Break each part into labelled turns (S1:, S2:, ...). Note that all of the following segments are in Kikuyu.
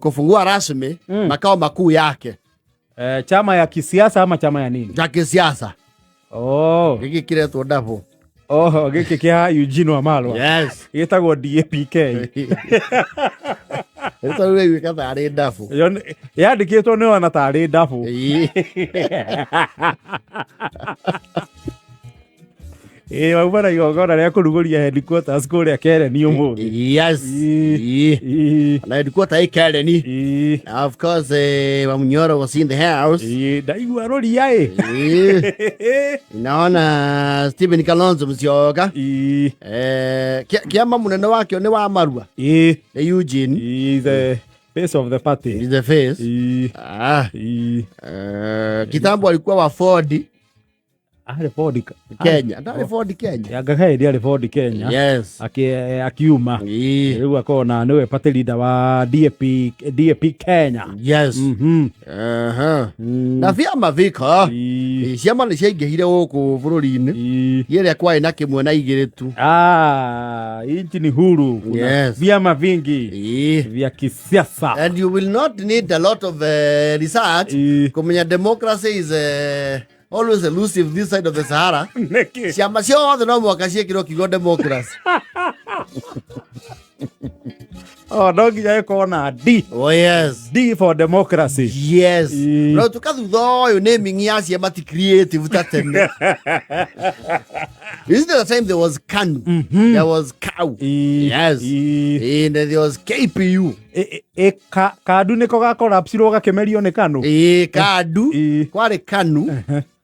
S1: Kufungua rasmi makao makuu yake.
S2: Eh, chama ya kisiasa ama chama ya nini?
S1: Ya kisiasa.
S2: Oh.
S1: Gĩkĩ kĩretwo ndabũ.
S2: Oh, gĩkĩ kĩa Eugene Wamalwa.
S1: Yes.
S2: Gĩtagwo DAPK.
S1: Rĩtwa rĩu rĩaiguĩka tarĩ ndabũ.
S2: Yandĩkĩtwo nĩ ona tarĩ ndabũ.
S1: Ĩĩ.
S2: Ĩĩ, wauma na igongona rĩa kũrugũria headquarters kũrĩa Kereni ũmũthĩ.
S1: Yes.
S2: Ĩĩ.
S1: Ĩĩ.
S2: Ĩĩ.
S1: Na headquarter ĩ Kereni.
S2: Ĩĩ.
S1: Of course, Wamunyoro was in the house.
S2: Ĩĩ, ndaigua rũria ĩ.
S1: Ĩĩ. Naona Stephen Kalonzo Musyoka.
S2: Ĩĩ.
S1: Kĩama mũnene wakĩo nĩ wa Marua.
S2: Ĩĩ.
S1: Nĩ Eugene.
S2: He is the face of the party.
S1: He's the face.
S2: Ĩĩ.
S1: Ah.
S2: Ĩĩ.
S1: Kitambo alikuwa wa Ford
S2: Arĩ Ford
S1: Kenya. Ndarĩ Ford Kenya.
S2: Yanga hĩndĩ arĩ Ford Kenya.
S1: Yes.
S2: Akiuma.
S1: Ĩĩ.
S2: Rĩu akona nĩwe party leader wa DAP, DAP Kenya.
S1: Yes. Aha. Na vyama viko.
S2: Ĩĩ.
S1: Ĩĩ, ciama nĩ ciaingĩhire gũkũ bũrũri-inĩ.
S2: Ĩĩ.
S1: Ĩrĩa kwarĩ na kĩmwe na igĩrĩ tu.
S2: Ah, nchi ni huru. Kuna
S1: Yes.
S2: vyama vingi
S1: Ĩĩ.
S2: vya kisiasa.
S1: And you will not need a lot of research
S2: Ĩĩ.
S1: kũmenya democracy is always elusive this side of the Sahara.
S2: Nĩkĩ?
S1: Ciama ciothe no mũhaka ciĩkĩrwo kiugo democracy.
S2: Oh, no nginya ĩkorwo na D.
S1: Oh yes.
S2: D for democracy.
S1: Yes.
S2: Ĩĩ.
S1: No tuka thutha ũyũ naming ya ciama ti creative ta tene. This is the time there was KANU. There was COW.
S2: Ĩĩ.
S1: Yes.
S2: Ĩĩ.
S1: And there was KPU.
S2: Ĩ, kandu nĩko gakorapsirwo gakĩmerio nĩ kanu.
S1: Ĩĩ, KADU.
S2: Ĩĩ.
S1: Kwarĩ KANU,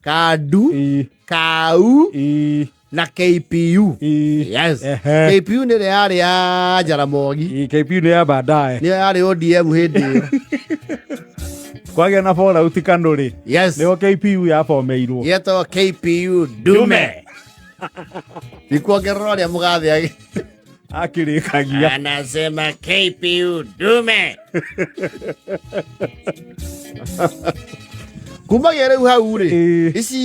S1: KADU,
S2: Ĩĩ.
S1: KAU
S2: Ĩĩ.
S1: na KPU.
S2: Ĩĩ.
S1: Yes.
S2: Ehe.
S1: KPU nĩ ĩrĩa yarĩ ya Jaramogi.
S2: Ĩĩ, KPU nĩ ya baadaye.
S1: Nĩyo yarĩ ODM hĩndĩ ĩyo.
S2: Kwagĩa na fallout kanu rĩ.
S1: Yes.
S2: Nĩho KPU yabomeirwo.
S1: Yetagwo KPU Dume. Nikuongerera ũrĩa mũgathe
S2: Akĩrĩkagia.
S1: anasema KPU Dume. Kumagia rĩu hau rĩ,
S2: Ĩĩ.
S1: ici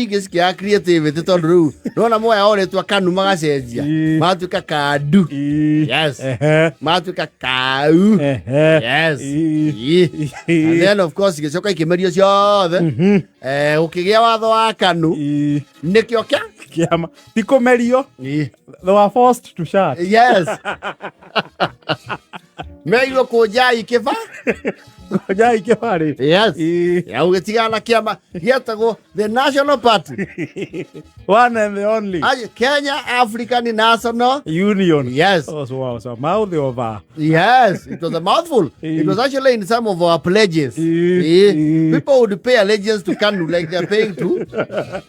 S1: ingĩ cikĩaga creativity tondũ rĩu nona moya o rĩtwa kanu magacenjia
S2: Ĩĩ.
S1: magatuĩka kandu.
S2: Ĩĩ.
S1: Yes.
S2: Ehe.
S1: Magatuĩka kau.
S2: Ehe.
S1: Yes.
S2: Ĩĩ.
S1: Ĩĩ. And then of course igĩcoka ikĩmerio ciothe. Gũkĩgĩa watho wa kanu.
S2: Ĩĩ.
S1: Nĩkĩo kĩa
S2: Kĩama ti kũmerio.
S1: Ĩĩ.
S2: They were forced to shut.
S1: Yes. Meirwo kũnjai kĩba.
S2: Kũnjai kĩbarĩ.
S1: Yes.
S2: Ĩĩ.
S1: Ya ũgĩtigana na kĩama gĩetagwo the National Party.
S2: One and the only.
S1: Aye, Kenya African National
S2: Union.
S1: Yes.
S2: Oh, so, wow, so mouth over.
S1: Yes, it was a mouthful. It was actually in some of our pledges.
S2: Eh,
S1: Eh,
S2: eh.
S1: People would pay allegiance to KANU like they're paying to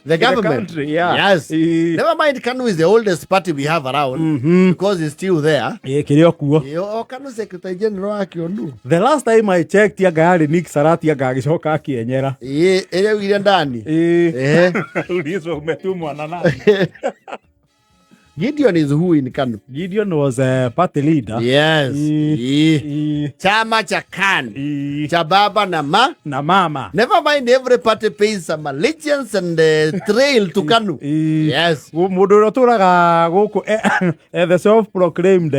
S1: the government.
S2: Country, yeah.
S1: Yes.
S2: Eh.
S1: Never mind, KANU is the oldest party we have around because it's still there.
S2: Ĩĩ, kĩrĩ o kuo.
S1: Eh, o KANU Secretary General wakĩo nũ?
S2: The last time I checked, anga yarĩ Nick Sarati anga agĩcoka akĩenyera.
S1: Eh, ĩrĩa ugire ndani.
S2: Ĩĩ.
S1: Eh.
S2: Ulizwa umetumwa na nani?
S1: Gideon is who in KANU?
S2: Gideon was a party leader.
S1: Yes.
S2: Eh.
S1: Eh.
S2: Ĩĩ.
S1: Chama cha KANU.
S2: Ĩĩ.
S1: Cha baba na ma.
S2: Na mama.
S1: Never mind, every party pays some allegiance and trail to KANU.
S2: Ĩĩ.
S1: Yes.
S2: Mũndũ ũrĩa ũtũraga gũkũ the self proclaimed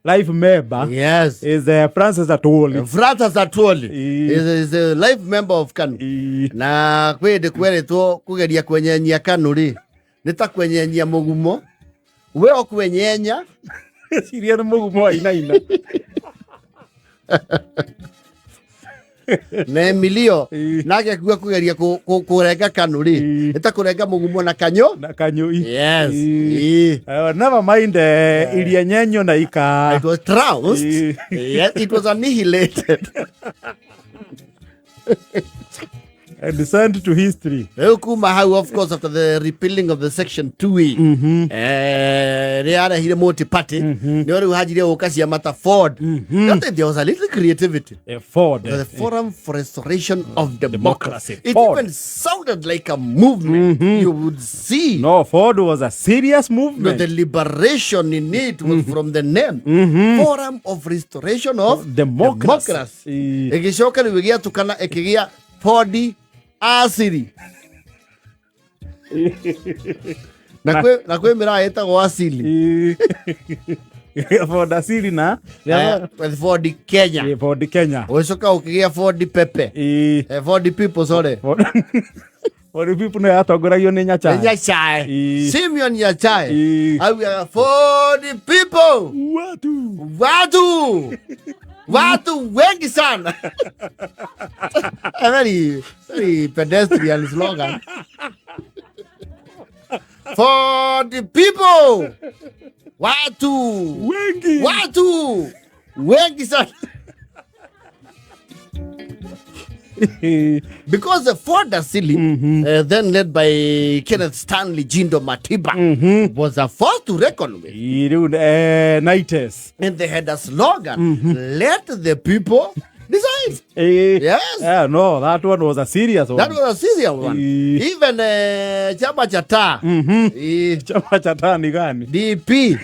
S2: life member
S1: Yes.
S2: is Francis Atwoli.
S1: Francis Atwoli
S2: Ĩĩ.
S1: is a life member of KANU.
S2: Ĩĩ.
S1: Na kwĩ hĩndĩ kwerĩtwo kũgeria kwenyenyia KANU rĩ, nĩ ta kwenyenyia mũgumo. We ũkwenyenya
S2: Ciria nĩ mũgumo wainaina.
S1: Na Emilio
S2: Ĩĩ.
S1: nake akiuga kũgeria kũrenga KANU rĩ,
S2: Ĩĩ.
S1: nĩ ta kũrenga mũgumo na kanyũ.
S2: Na kanyũi.
S1: Yes.
S2: Ĩĩ.
S1: Ĩĩ.
S2: Never mind iria nyenyo na ika.
S1: It was trounced.
S2: Ĩĩ.
S1: Yes, it was annihilated.
S2: And sent to history.
S1: Rĩu kuma hau, of course, after the repealing of the section 2E, rĩrĩa yarehire multi party, nĩo rĩu hanjirie gũka ciama ta Ford. That time there was a little creativity.
S2: Ford.
S1: The Forum for Restoration of Democracy.
S2: Democracy.
S1: It
S2: Ford.
S1: even sounded like a movement. You would see.
S2: No, Ford was a serious
S1: No,
S2: movement.
S1: the liberation in it was from the name. Forum of Restoration of
S2: Democracy.
S1: Democracy.
S2: Ĩĩ.
S1: Ĩgĩcoka rĩu ĩgĩatukana ĩkĩgĩa Ford Asiri. Na kwĩ mĩraa ĩtagwo Asili.
S2: Ĩĩ. Ford Asili na
S1: With Ford Kenya.
S2: Ford Kenya.
S1: Ũgĩcoka ũkĩgĩa Ford Pepe. Ford People, sorry.
S2: Ford People nĩ yatongoragio nĩ Nyachae.
S1: Nyachae. Simeon Nyachae. Augaga Ford People.
S2: Watu.
S1: Watu. Watu wengi sana. A very, very pedestrian slogan. For the people. Watu.
S2: Wengi.
S1: Watu wengi sana. Because the Ford Asili, then led by Kenneth Stanley Jindo Matiba, was a force to reckon with.
S2: Rĩu Nites.
S1: And they had a slogan, "Let the people decide." Yes.
S2: Yeah, no, that one was a serious one.
S1: That was a serious one. Even chama cha taa.
S2: Chama cha taa ni gani?
S1: DP.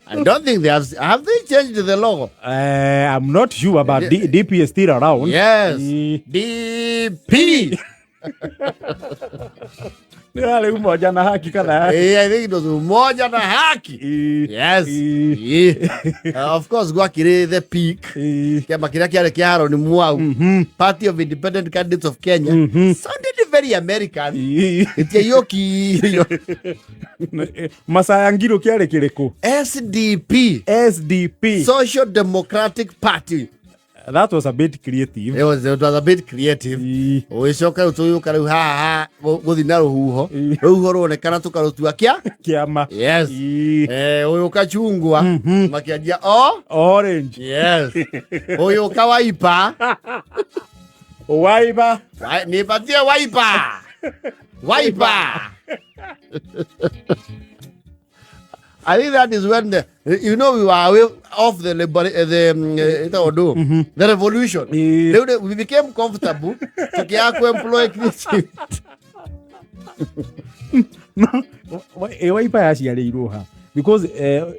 S1: I don't think they have they changed the logo?
S2: I'm not sure, but DP is still around.
S1: Yes. DP.
S2: Nĩ yarĩ Umoja na Haki kana?
S1: I think it was Umoja na Haki. Yes. Of course, gwakĩrĩ the peak. Kĩama kĩrĩa kĩarĩ kĩa Aaron Mwau. Party of Independent Candidates of Kenya. Sounded very American. Itiaiyũkirio.
S2: Masaya Ngiro kĩarĩ kĩrĩkũ?
S1: SDP.
S2: SDP.
S1: Social Democratic Party.
S2: That was a bit creative.
S1: It was a bit creative. Ũgĩcoka rĩu tũgĩũka rĩu haha gũthiĩ na rũhuho. Rũhuho ruonekana tũkarũtua kĩa
S2: Kĩama.
S1: Yes. Ũyũka chungwa makĩanjia o
S2: Orange.
S1: Yes. Ũyũka Wiper.
S2: Wiper.
S1: Nipatie Wiper. Wiper. I think that is when the, we were away off the the the revolution. We became comfortable tukiaga ku employ creativity.
S2: No, Wiper yaciarĩirwo ha? Because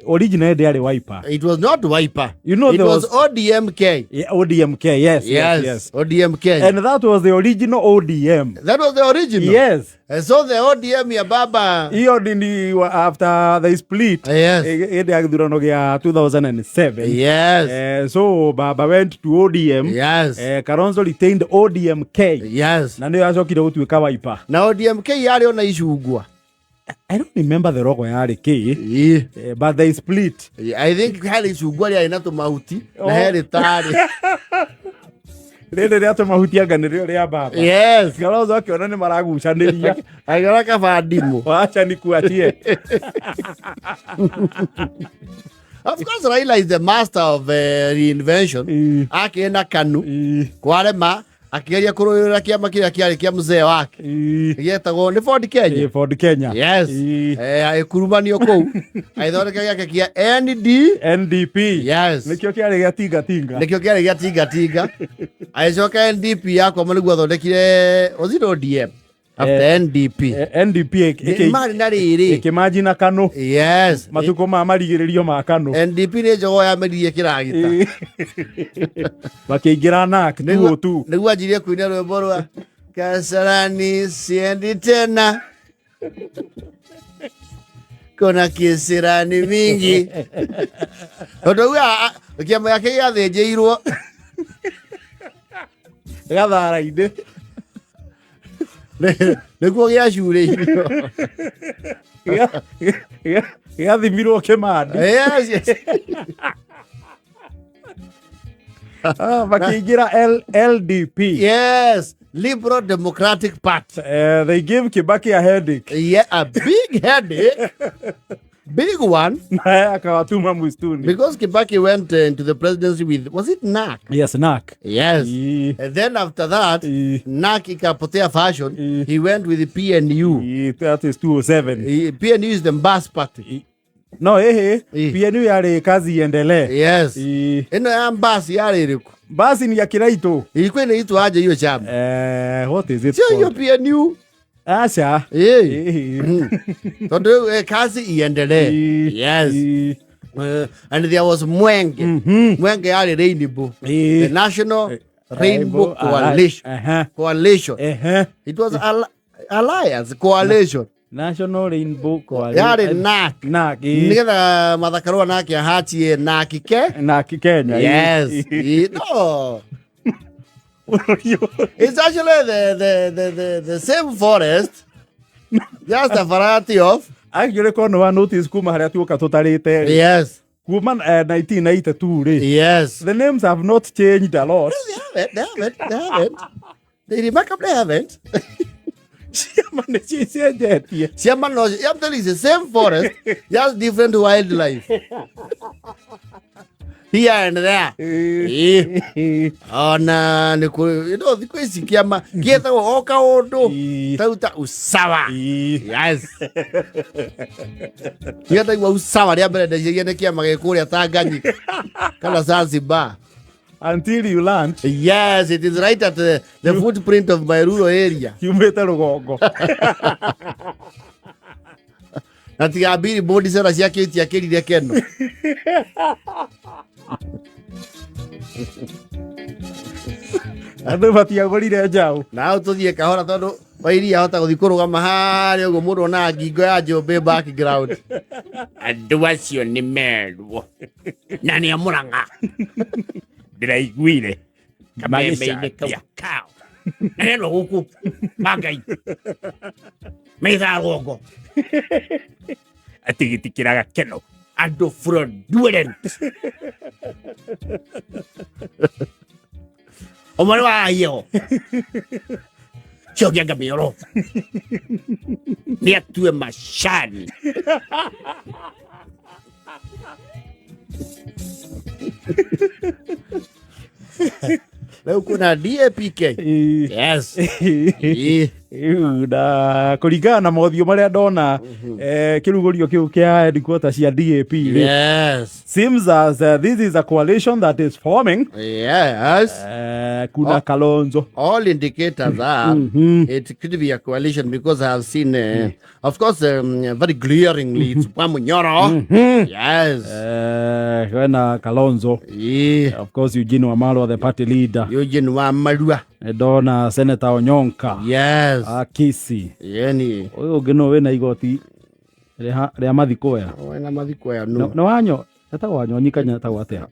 S2: originally ndĩarĩ Wiper.
S1: It was not Wiper.
S2: You know
S1: it
S2: there
S1: was ODMK.
S2: Yeah, ODMK, yes.
S1: ODMK.
S2: And that was the original ODM.
S1: That was the original.
S2: Yes.
S1: And so the ODM ya baba.
S2: Hiyo ni after the split.
S1: Yes.
S2: Hĩndĩ ya gĩthurano gĩa 2007.
S1: Yes.
S2: So baba went to ODM.
S1: Yes.
S2: Kalonzo retained ODMK.
S1: Yes.
S2: Na nĩyo yacokire gũtuĩka Wiper.
S1: Na ODMK yarĩ ona icungwa.
S2: I don't remember the logo yarĩ kĩ. But they split.
S1: I think harĩ icungwa rĩarĩ na tũmahuti na herĩ tarĩ.
S2: Rĩrĩ rĩa tũmahuti anga nĩrĩo rĩa baba.
S1: Yes.
S2: Kalonzo akĩona nĩ maragucanĩria.
S1: Agĩona kaba ndimũ.
S2: Wacha nikuachie.
S1: Of course, Raila is the master of reinvention. Akĩrĩ na KANU. Kwarema akĩgeria kũrũĩrĩra kĩama kĩrĩa kĩarĩ kĩa mzee wake. Gĩetagwo nĩ Ford Kenya.
S2: Ford Kenya.
S1: Yes. Agĩkurumanio kũu. Agĩthondeka gĩake kĩa ND
S2: NDP.
S1: Yes.
S2: Nĩkĩo kĩarĩ gĩa tinga tinga.
S1: Nĩkĩo kĩarĩ gĩa tinga tinga. Agĩcoka NDP yakwa nĩguo athondekire, was it ODM? After NDP.
S2: NDP
S1: Marĩ na rĩrĩ.
S2: ĩkĩmanji na KANU.
S1: Yes.
S2: Matukũ ma marigĩrĩrio ma KANU.
S1: NDP nĩ njogoo yameririe kĩragita.
S2: Makĩingĩra NARC 202.
S1: Nĩguo anjirie kũina rwĩmbo rwa Kasarani siendi tena, kuna kisirani mingi, tondũ auga kĩama gĩake gĩathĩnjĩirwo
S2: Gathara-inĩ.
S1: Nĩkuo gĩacurĩirio.
S2: Gĩathimirwo Kĩmandi.
S1: Yes.
S2: Makĩingĩra LDP.
S1: Yes, Liberal Democratic Party.
S2: They gave Kibaki a headache.
S1: Yeah, a big headache, big one.
S2: Naye akawatuma msituni.
S1: Because Kibaki went into the presidency with, was it NARC?
S2: Yes, NARC.
S1: Yes. And then after that, NARC ikapotea fashion. He went with the PNU.
S2: That is 207.
S1: PNU is the Mbas party.
S2: No, PNU yarĩ Kazi Iendelee.
S1: Yes. Ĩno ya Mbas yarĩ ĩrĩkũ?
S2: Basi ni ya Kiraito.
S1: Ilikuwa inaitwa aje hiyo chama?
S2: What is it
S1: Sio hiyo
S2: called?
S1: PNU.
S2: Acha.
S1: Tondũ rĩu, Kazi Iendelee. Yes. And there was Mwenge. Mwenge yarĩ Rainbow. The National Rainbow Coalition. Coalition. It was alliance, coalition.
S2: National Rainbow Coalition.
S1: Yarĩ NARC.
S2: NARC.
S1: Nĩgetha Martha Karua nake ahachie NARC ke.
S2: NARC Kenya.
S1: Yes. No. It's actually the same forest, just a variety of.
S2: Actually korwo nĩ wa notice kuma harĩa tuoka tũtarĩte rĩ.
S1: Yes.
S2: Kuma 1992 rĩ.
S1: Yes.
S2: The names have not changed a lot.
S1: They haven't. They haven't. They haven't. They remarkably haven't.
S2: Ciama nĩ cicenjetie.
S1: Ciama no, I'm telling you, it's the same forest, just different wildlife. Here and there. Ĩĩ. Ona nĩ kũ, you know, thikũ ici kĩama gĩetagwo o kaũndũ tau ta usawa. Yes. Niĩ ndaigua usawa rĩa mbere ndeciria nĩ kĩama gĩ kũrĩa Tanganyika kana Zanzibar.
S2: Until you learned.
S1: Yes, it is right at the footprint of my rural area.
S2: Kiumĩte rũgongo.
S1: Na tiga mbiri bodi cera ciake itiakĩrire keno.
S2: Andũ matiagũrire njaũ.
S1: Na tũthiĩ kahora tondũ Wairia ahota gũthiĩ kũrũgama harĩa ũguo mũndũ onaga ngingo ya njũmbĩ background.
S3: Andũ acio nĩ merwo na nĩ a Mũrang'a. Ndĩraiguire kameme-inĩ kau kao na nĩ andũ a gũkũ ma Ngai maithaa rũgongo atĩ gĩtikĩraga keno andũ fraudulent. Ũmwe nĩ wa cio kĩa mĩoro nĩ atue macani.
S1: Rĩu kuna DAPK. Yes. Ĩĩ.
S2: Ĩu, na kũringana na mothiũ marĩa ndona kĩrugũrio kĩu kĩa headquarter cia DAP rĩ, seems as this is a coalition that is forming. Kuna Kalonzo.
S1: All indicators are it could be a coalition because I have seen, of course, very glaringly, it's Wamunyoro. Yes.
S2: Kwena Kalonzo. Of course, Eugene Wamalwa, the party leader.
S1: Eugene Wamalwa.
S2: Ndona Senator Onyonka. Akisi.
S1: Yani.
S2: Ũyũ ũngĩ no wĩna igoti rĩa mathikoya.
S1: Wĩna mathikoya no.
S2: Nĩ wanyo, etagwo Wanyonyi kana etagwo atĩa?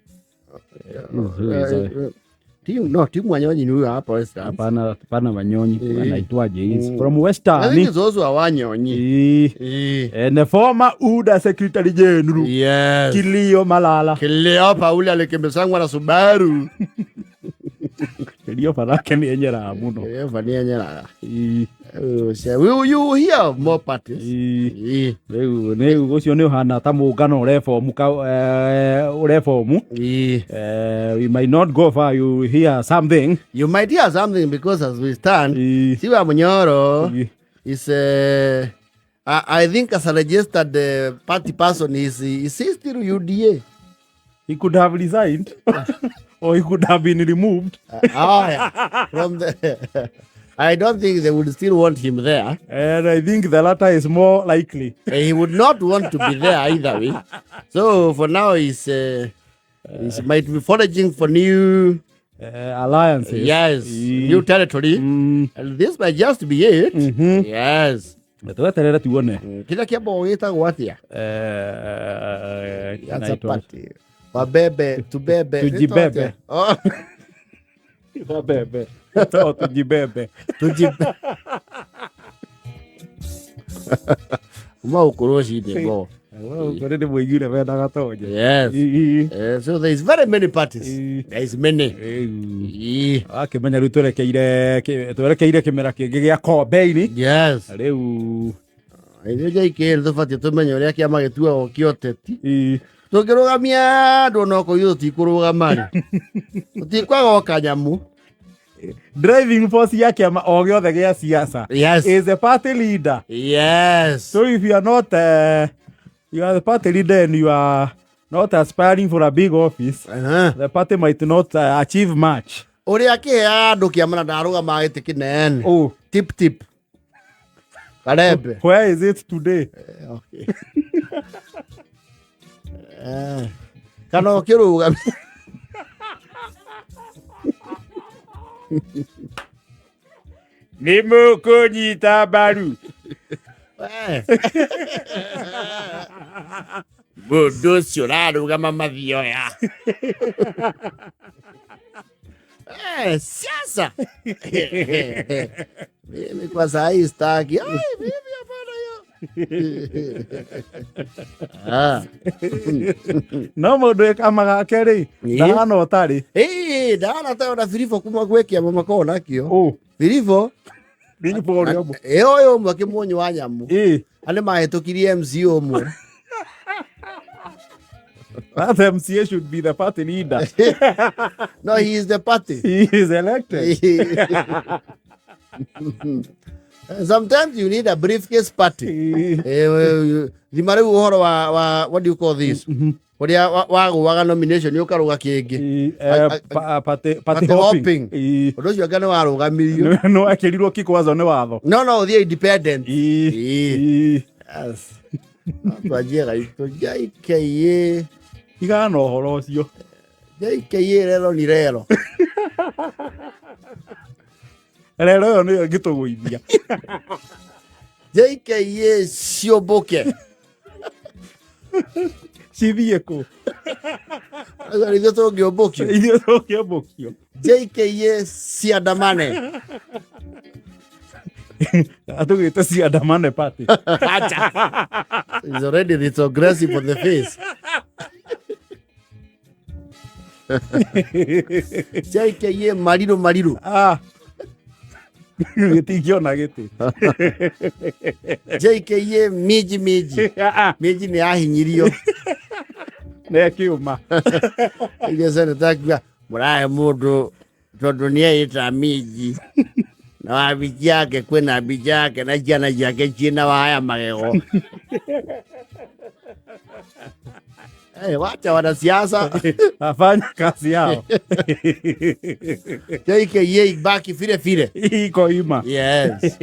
S1: No, timu Wanyonyi ni huyo hapa Western.
S2: Hapana, hapana Wanyonyi, anaitwaje? He's from Western.
S1: I think it's also a Wanyonyi.
S2: And the former UDA Secretary General. Kilio Malala.
S1: Kilio Pauli alikimbizangwa na Subaru.
S2: Kilio farake ni enyera muno.
S1: Kilio ni enyera. So you hear more parties.
S2: Rĩu nĩ ũcio nĩ ũhana ta mũngano ũrefomu ka ũrefomu. We might not go far, you hear something.
S1: You might hear something because as we stand, Siwa Munyoro is I think as a registered party person is he still UDA.
S2: He could have resigned or he could have been removed.
S1: Oh, yeah. From the I don't think they would still want him there.
S2: And I think the latter is more likely.
S1: He would not want to be there either way. So for now, he's might be foraging for new
S2: alliances.
S1: Yes, new territory. And this might just be it. Yes.
S2: Tweterere tuone.
S1: Kila kiambo gĩtagwo atĩa? That's a party. Wabebe, tubebe.
S2: Tujibebe.
S1: Oh.
S2: Wabebe. Oh, tujibebe.
S1: Tujibebe. Uma ũkũrũ ũcinĩ ngo.
S2: Kũrĩ nĩ mũiguire wenda gatonye.
S1: Yes. So there is very many parties. There is many.
S2: Akĩmenya rĩu twerekeire kĩmera kĩngĩ gĩa kombeini.
S1: Yes.
S2: Rĩu
S1: ithuĩ JKL tũbatiĩ tũmenye ũrĩa kĩama gĩtuagwo kĩa ũteti. Tũngĩrũgamia andũ no kũiywo tũtikũrũgama rĩ. Tũtikwaga o kanyamũ.
S2: Driving force ya kĩama o gĩothe gĩa siasa.
S1: Yes.
S2: Is a party leader.
S1: Yes.
S2: So if you are not you are the party leader and you are not aspiring for a big office, the party might not achieve much.
S1: Ũrĩa akĩheaga andũ kĩama na ndarũgamaga gĩtĩ kĩnene.
S2: Oh.
S1: Tip tip. Karembe.
S2: Where is it today?
S1: Okay. Kana ũkĩrũgamia.
S3: Nĩ mũkũnyita mbaru. Mũndũ ũcio ũrarũgama mathioya. Siasa mimi kwa saa hii staki. Ai, mimi hapana hiyo. Ah.
S2: No mũndũ wĩ kama gake rĩ, ndahana ũtarĩ.
S1: Ĩĩ, ndahana ta ona Filipo kuma gwĩ kĩama makoragwo nakĩo.
S2: Ũ.
S1: Filipo.
S2: Filipo ũrĩa ũmwe.
S1: Ĩ, ũyũ ũmwe kĩmuonyo wa nyamũ.
S2: Ĩ.
S1: Arĩa mahĩtũkirie MC ũmwe.
S2: That MCA should be the party leader.
S1: No, he is the party.
S2: He is elected.
S1: Sometimes you need a briefcase party. Thima rĩu ũhoro wa what do you call this? Ũrĩa wagũaga nomination ũkarũga kĩngĩ.
S2: Party
S1: Party
S2: hopping.
S1: hopping. Ũndũ ũcio anga nĩ warũgamirio.
S2: Nĩ wekĩrirwo kikwazo nĩ watho.
S1: No, ũthiĩ independent. Yes. Twanjie gaitũ JKA.
S2: Igana na ũhoro ũcio.
S1: JKA rero ni rero.
S2: Rero ĩyo nĩyo ĩngĩtũgũithia.
S1: JKA ciũmbũke.
S2: Cithiĩ kũ?
S1: Ithuĩ tũngĩũmbũkio.
S2: Ithuĩ tũngĩũmbũkio.
S1: JKA ciandamane.
S2: Atugĩte ciandamane party.
S1: Acha. It's already retrogressive on the face. JKA marirũ marirũ.
S2: Ah. Gĩtingĩona gĩtĩ.
S1: JKA minji minji. Minji nĩ yahinyirio.
S2: Nĩ ĩkĩũma.
S1: Iria seneta akiuga mũrahe mũndũ tondũ nĩ eĩta minji na wabici yake kwĩna mbica yake na ciana ciake ciĩna waya magego. Hey, wacha wanasiasa.
S2: Afanya kazi yao.
S1: JKA ibaki vile vile.
S2: Iko ima.
S1: Yes.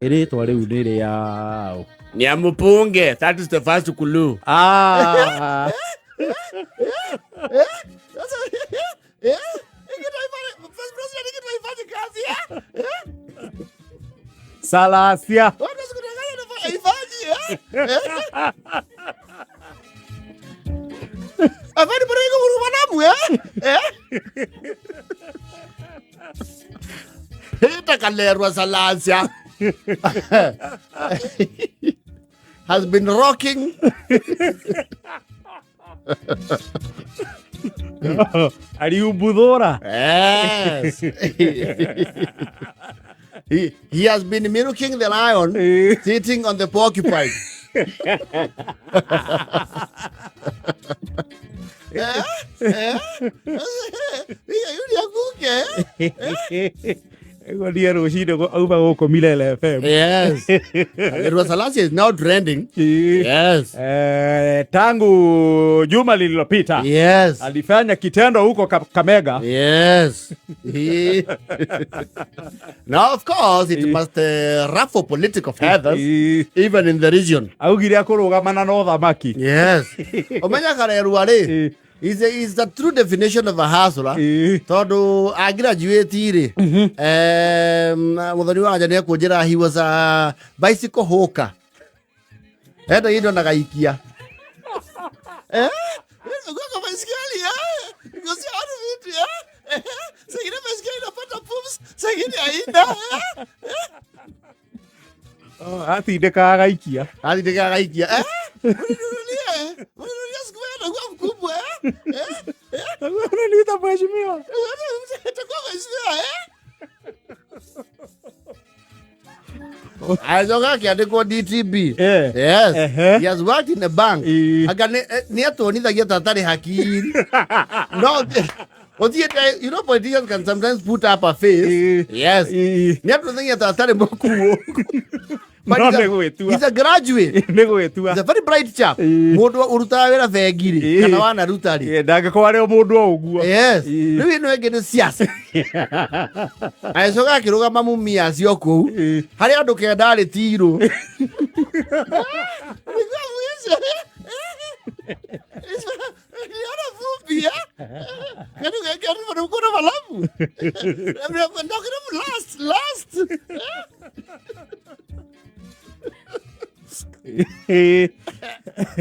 S2: Rĩtwa rĩu nĩ rĩao.
S3: Ni amupunge. That is the first clue.
S2: Ah. Salasia.
S1: Kalerwa Salasia has been rocking.
S2: Aliubuthura.
S1: Yes. He has been milking the lion sitting on the porcupine.
S2: Niĩ rũcinĩ auma gũkũ Milele FM.
S1: Yes. Kalerwa Salasia is now trending. Yes.
S2: Tangu juma lililopita.
S1: Yes.
S2: Alifanya kitendo huko Kakamega.
S1: Yes. Now of course it must ruffle political feathers even in the region.
S2: Augire akũrũgamana na ũthamaki.
S1: Yes. Ũmenya Kalerwa rĩ, is the true definition of a hustler. Tondũ agraduate rĩ, mũthoni wa anja nĩekũnjĩra he was a bicycle hawker. Enda indo na gaikia. Kwa baisikeli, Niko si hatu vitu, Sengine baisikeli inapata pumps, sengine haina.
S2: Oh, atindĩkaga gaikia.
S1: Atindĩkaga gaikia. Mninunulie, mninunulie siku moja nitakuwa mkubwa,
S2: Unaniita mheshimiwa.
S1: Nitakuwa mheshimiwa, Ajoka akiandĩkwo DTB. Yes. He has worked in a bank. Anga nĩ atuonithagia ta atarĩ hakiri. No, ũthiĩte, you know, politicians can sometimes put up a face. Yes. Nĩ atuonithagia ta atarĩ mũkuo. But
S2: No, nĩ gwĩtua.
S1: he's a graduate.
S2: Nĩ gwĩtua.
S1: He's a very bright chap. Mũndũ ũrutaga wĩra bengi rĩ, kana wanaruta rĩ.
S2: Ndangĩkorwo arĩ o mũndũ o ũguo.
S1: Yes. Rĩu ĩno ĩngĩ nĩ siasa. Agĩcoka akĩrũgama Mumias o kũu. Harĩ andũ kenda arĩ tirũ. Niliona vumbi, eh? Kani kuna malamu. Ndakina last last.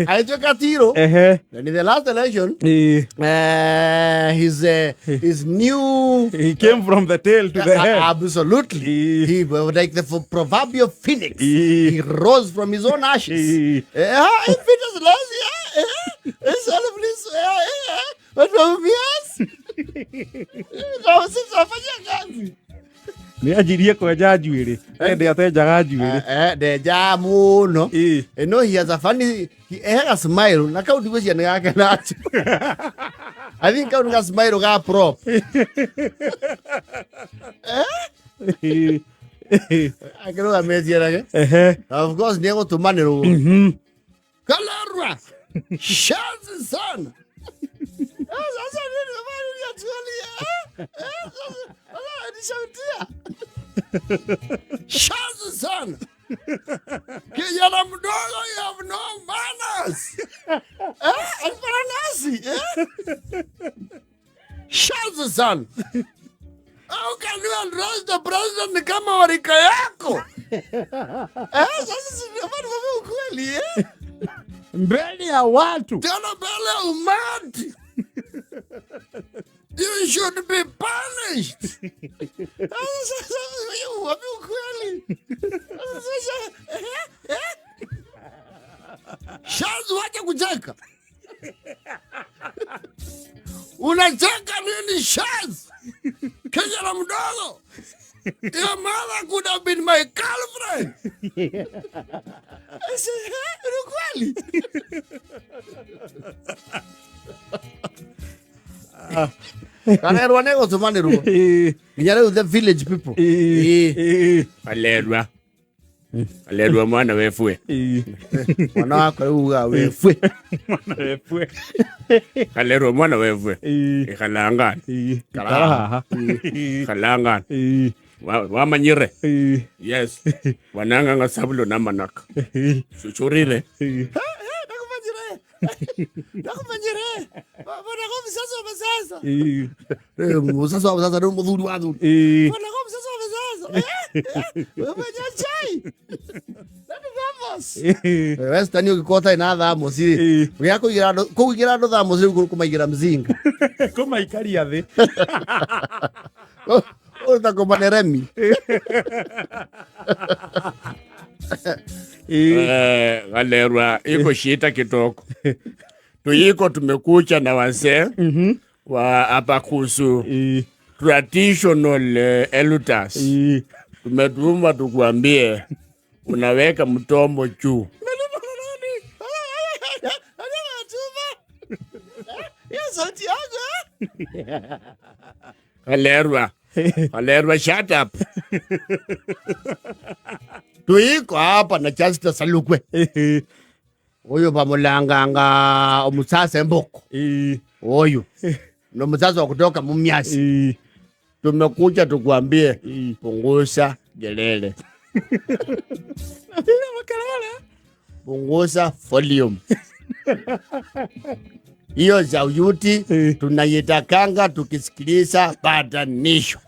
S1: Agĩtuĩka Tiro.
S2: Ehe.
S1: And in the last election,
S2: Ĩĩ.
S1: his new
S2: He came from the tail to the head.
S1: Absolutely.
S2: Ĩĩ.
S1: He was like the proverbial phoenix.
S2: Ĩĩ.
S1: He rose from his own ashes.
S2: Ĩĩ.
S1: If it was last year, it's all of this, what will be us? No, sisi tunafanya kazi.
S2: Nĩ anjirie kwenja njuĩrĩ. Ende atenjaga njuĩrĩ.
S1: Ndenja muno.
S2: Ĩĩ.
S1: No, he has a funny, he has a smile. Na kau ndigwĩciria nĩ gake nacho. I think kau nĩ ga smile ga prop.
S2: Ĩĩ.
S1: Akĩrũgamĩtie.
S2: Ehe.
S1: Of course nĩ egũtũmanĩrwo. Kalerwa. Shanzi sana. Sasa nini habari ya tuali, eh? Sasa nishautia. Shanzi sana. Kijana mdogo, you have no manners. Eh? Alipana nasi, eh? Shanzi sana. How can you address the president kama warika yako? Eh, sasa si ndio ukweli, eh?
S2: Mbele ya watu.
S1: Tena mbele ya umati. You should be punished. Sasa wapi ukweli? Sasa, eh, eh? Shazi, wacha kucheka. Unacheka nini, Shaz? Kijana mdogo. Your mother could have been my girlfriend. I said, eh, ni kweli? Kanerwa nĩ gũtũmanĩrwo
S2: Ĩĩ.
S1: nginya rĩu the village people.
S2: Ĩĩ.
S1: Ĩĩ.
S2: Ĩĩ.
S3: Alerwa. Alerwa mwana wefwe.
S2: Ĩĩ.
S1: Mwana wakwa rĩu ugaga wefwe.
S2: Mwana wefwe.
S3: Alerwa mwana wefwe.
S2: Ĩĩ.
S3: Ikhalangana.
S2: Ĩĩ. Ikara haha. Ĩĩ.
S3: Ikhalangana.
S2: Ĩĩ.
S3: Wamanyire.
S2: Ĩĩ.
S3: Yes. Wananganga sabulo namanaka.
S2: Ĩĩ.
S3: Shuchurire.
S2: Ĩĩ.
S1: Nakumanyire. Nakumanyire. Bwana kwa msasa wa sasa.
S2: Ĩĩ.
S1: Msasa wa sasa ndio mudhuri wa dhuri.
S2: Ĩĩ.
S1: Bwana kwa msasa wa sasa. Eh? Eh? Wewe chai. Nani vamos?
S2: Ĩĩ.
S1: Western ũgĩkorwo ina thermos rĩ.
S2: Ĩĩ.
S1: Ũgĩa kũigĩra andũ kũigĩra andũ thermos rĩu kũmaigĩra mzinga.
S2: Kũmaikaria thĩ.
S1: Ũta kũmane Remi.
S2: Ĩĩ.
S3: Galerwa iko shita kitoko. Tuiko tumekucha na wazee wa hapa kuhusu
S2: Ĩĩ.
S3: traditional elders.
S2: Ĩĩ.
S3: Tumetuma tukuambie unaweka mtomo juu.
S1: Hiyo sauti yangu, eh?
S3: Galerwa. Galerwa, shut up.
S1: Tuiko hapa na Justice Salukwe.
S2: Ĩĩ.
S1: Uyu bamulanganga omusasa emboko.
S2: Ĩĩ.
S1: Uyu ndo msasa wa kutoka Mumias.
S2: Ĩĩ.
S1: Tumekuja tukuambie
S2: Ĩĩ.
S1: punguza kelele. Punguza volume. Hiyo sauti tunaitakanga tukisikiliza patanisho.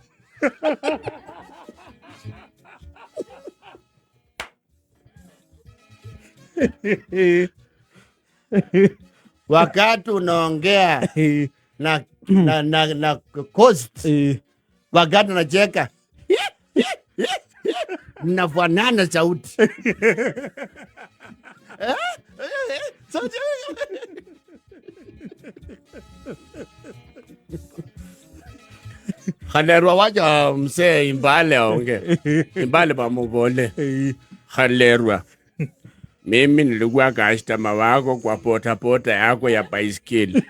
S1: Wakati unaongea na coast, wakati unacheka mnafanana sauti. Eh? Sauti.
S3: Khalerwa, wacha msee Imbale aonge. Imbale bamubole. Khalerwa. Mimi nilikuwa customer wako kwa pota pota yako ya baiskeli.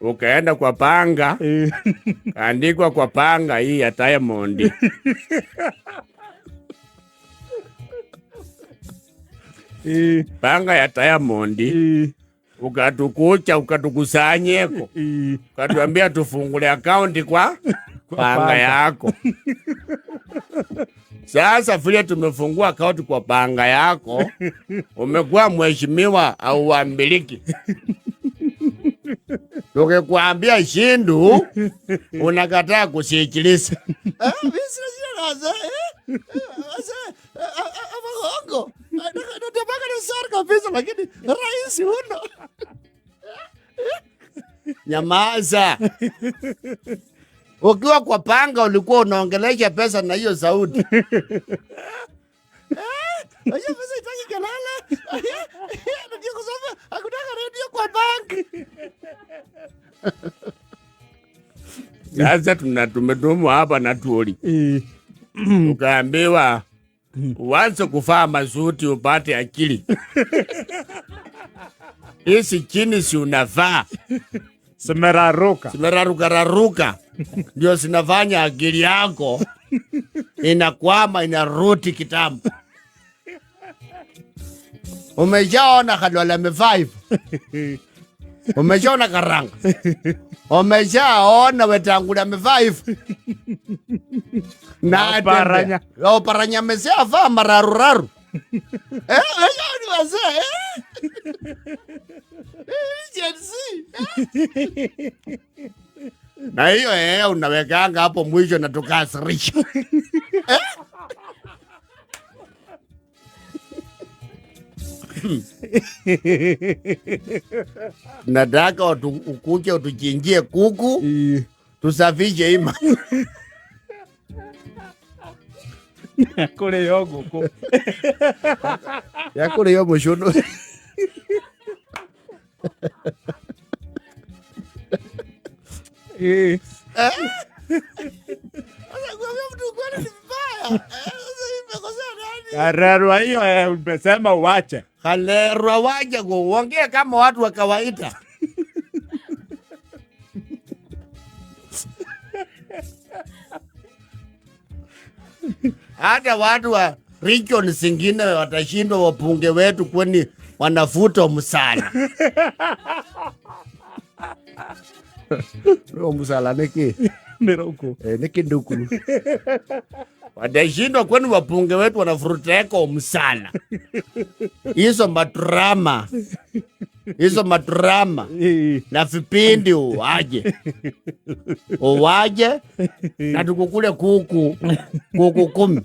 S3: Ukaenda kwa panga, kaandikwa kwa panga hii ya Diamond. Panga ya Diamond. Ukatukucha, ukatukusanyeko. Ukatuambia tufungule akaunti kwa panga
S2: panga
S3: yako. Sasa vile tumefungua akaunti kwa panga yako, umekuwa mheshimiwa au wambiliki. Tukikwambia shindu unakataa kusikiliza. Mimi sina shida na wazee, wazee, amagongo. Nataka ni sar kabisa, lakini rais huno. Nyamaza. Ukiwa kwa panga ulikuwa unaongelesha pesa na hiyo sauti. Hiyo pesa itaki kelele. Ndio kwa sababu hakutaka redio kwa bank. Sasa tumetumwa hapa na tuoli. Ukaambiwa uanze kuvaa masuti upate akili. Hizi chini si unavaa.
S2: Simeraruka.
S3: Simeraruka raruka. Ndio zinafanya akili yako inakwama, inaruti kitambo. Umeshaona Khalwale amevaa hivyo? Umeshaona Karanga? Umeshaona Wetangula amevaa hivyo? Na
S2: Oparanya.
S1: atembea. Oparanya ameshavaa mararuraru. Ni wazee, Gen Z.
S3: Na hiyo unawekanga hapo mwisho na tukasirisha. Nataka ukuje utuchinjie kuku, tusafishe ima.
S2: Kule yo nguku.
S1: Ya kule yo mushono. Sasa kuambia mtu ukweli ni vibaya. Sasa nimekosea nani?
S2: Karerwa hiyo umesema uache.
S3: Kalerwa waje kuongea kama watu wa kawaida. Hata watu wa region zingine watashindwa wabunge wetu kwani wanafuta msala.
S1: Huo msala niki?
S2: Ni ruku.
S1: Niki nduku.
S3: Watashindwa kwani wabunge wetu wanafuruteko msala. Hizo madrama. Hizo madrama. Na vipindi uwaje. Uwaje na tukukule kuku. Kuku 10.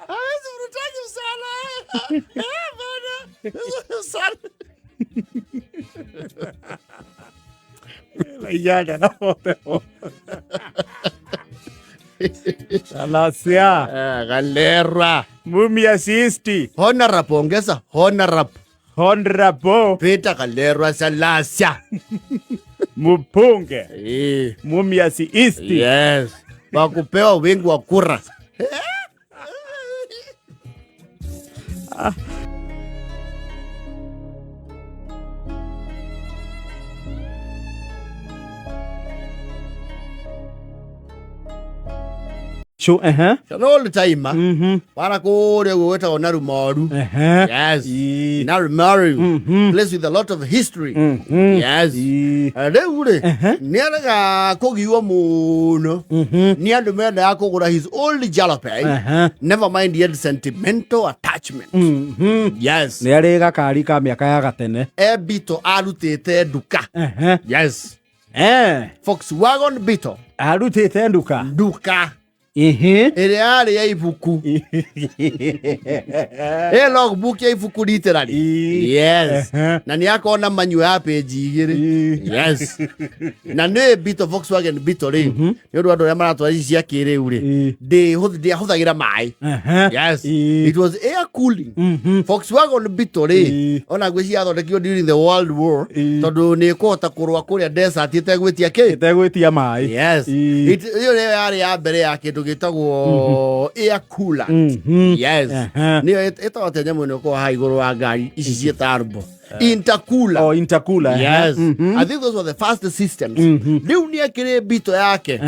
S1: Hawezi mrutaji msala. Bana. Msala.
S2: Ijaga na wote. Alasia.
S3: Galera.
S2: Mumias East.
S1: Honorable, ongeza honorable.
S2: Honorable.
S1: Peter Kalerwa Salasya.
S2: Mupunge. Mumias East.
S1: Yes. Wakupewa wingi wa kura.
S2: Sure, uh-huh.
S1: An old timer. Bara kore gwetagwo Narumoru. Yes. Narumoru. Place with a lot of history. Yes. Rĩu rĩ, nĩ arega kũgiwo mũno nĩ andũ mendaga kũgũra his old jalopy. Never mind he had sentimental attachment. Yes.
S2: Nĩ arĩ gakari ka mĩaka ya gatene.
S1: E Beetle arutĩte nduka. Yes. Volkswagen Beetle.
S2: Arutĩte nduka.
S1: Nduka. Ĩrĩa yarĩ ya ibuku. Ĩ logbook ya ibuku literally. Yes. Na nĩ akona manyua ya page igĩrĩ. Yes. Na nĩ Beetle, Volkswagen Beetle rĩ, nĩ ũndũ andũ arĩa maratwara ici cia kĩrĩu rĩ, ndĩahũthagĩra maĩ. Yes. It was air cooling. Volkswagen Beetle rĩ, ona ngwĩciria yathondekirwo during the World War, tondũ nĩ ĩkũhota kũrũa kũrĩa desert ĩtegwĩtia kĩ?
S2: Ĩtegwĩtia maĩ.
S1: Yes. Ĩyo nĩyo yarĩ ya mbere ya kĩndũ gĩtagwo air cooler. Yes. Nĩyo ĩtagwo atĩa nyamũ ĩno ĩkoragwo haha igũrũ wa ngari ici ciĩ turbo? Intercooler.
S2: Oh, intercooler.
S1: Yes. I think those were the first systems. Rĩu nĩ ekĩrĩ Beetle yake.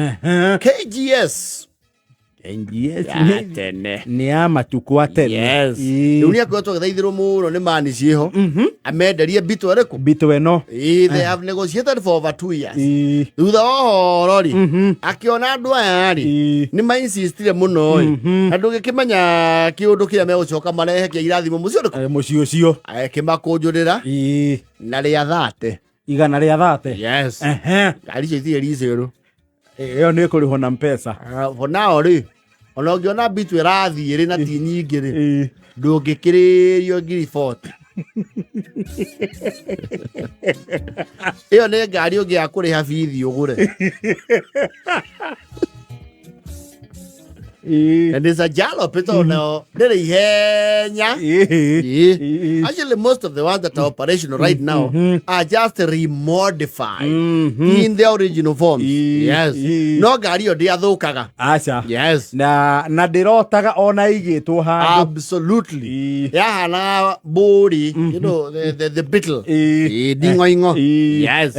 S1: KGS.
S2: NGS
S3: Ya tene.
S2: Nĩ ya matukũ a tene.
S1: Yes.
S2: Ĩĩ.
S1: Rĩu nĩ akoretwo agĩthaithĩrwo mũno nĩ mani ciĩho amenderie mbitũ ĩrĩkũ.
S2: Mbitũ ĩno.
S1: Ĩĩ, they have negotiated for over 2 years.
S2: Ĩĩ.
S1: Thutha wa ũhoro rĩ, akĩona andũ aya rĩ, nĩ mainsistire mũno ĩ, na ndũgĩkĩmenya kĩũndũ kĩrĩa megũcoka marehe kĩa irathimo mũciĩ ũrĩkũ.
S2: Mũciĩ ũcio.
S1: Akĩmakũnjũrĩra na rĩa 30.
S2: 130.
S1: Yes. Ngari icio itirĩ resale.
S2: Ĩyo nĩ ĩkũrĩhwo na mpesa.
S1: For now rĩ, ona ũngĩona mbitu ĩrathiĩ rĩ na ti nyingĩ rĩ, ndũngĩkĩrĩrio 40,000. Ĩyo nĩ ngari ũngĩaga kũrĩha bithi ũgũre. And it's a jalopy tondũ nayo ndĩrĩ ihenya. Ĩĩ. Actually, most of the ones that are operational right now are just remodified in the original forms. Yes. No ngari ĩyo ndĩathũkaga.
S2: Aca.
S1: Yes.
S2: Na ndĩrotaga ona igĩtwo handũ.
S1: Absolutely. Yahanaga mbũri, the beetle. Ĩĩ, nding'oing'o. Yes.